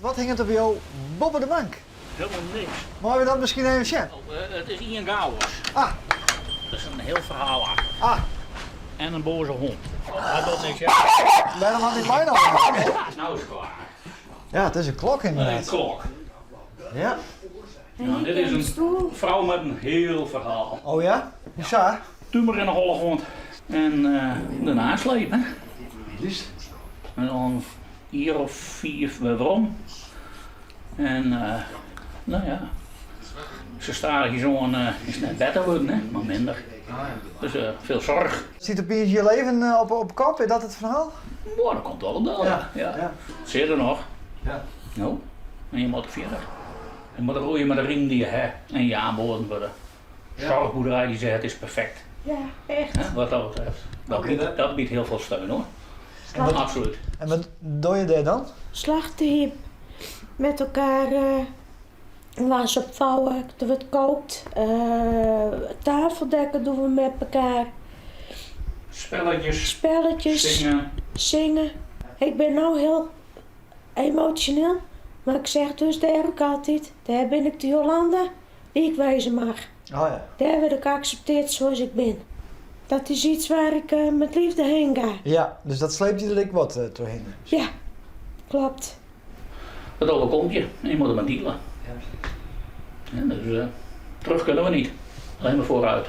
Wat hinget der by jo boppe de bank? Helemaal niks. Meie we dat miskien even sjen? Oh, it is ien chaos. Ah. Dat is in hiel ferhaal achter. Ah. En in boaze hûn. Dat docht niks, ja. Wêrom hat hy meinaam? Nou is it klear. Ja, it is in klok ynderdaad. In klok. Ja. Ja, dit is in frou mei in hiel ferhaal. Oh ja? Hoe sa? Tumor yn 'e holle hân en de nasleep, hè. En dan in jier of fiif wer werom. En no ja, sa stadichoan is it net better wurden, hè, mar minder. Dus veel zorg. Stiet opiens je leven op kop, is dat it ferhaal? Boah, dat komt wol op del, ja. ja. Sit der noch. Ja. No, en je moatte fierder. Je moatte roeie mei de riem dy't je ha en je aanboden wurde. Soarchboerderij dy seit it is perfekt. Ja, echt. Hè, wat dat betreft. Dat, biedt, dat biedt hiel folle steun hoor. Absoluut. En wat doe je dêr dan? Slachte met elkaar was opvouwen, der wurdt kookt, tafeldekken dogge we met elkaar. Spelletjes. Spelletjes. Singen. Singen. Ik bin no hiel emosjoneel, mar ik zeg dus dêr ek altyd, dêr bin ik de Jolanda dy't ik wêze mag. Oh ja. Dêr wurd ik akseptearre sa as ik bin. Dat is yts wêr't ik mei leafde hinne ga. Ja, dus dat sleept je der ek wat trochhinne. Ja, kloppet. Dat overkomt je en je moet er maar dealen. Ja, dus terug kunnen we niet. Alleen maar vooruit.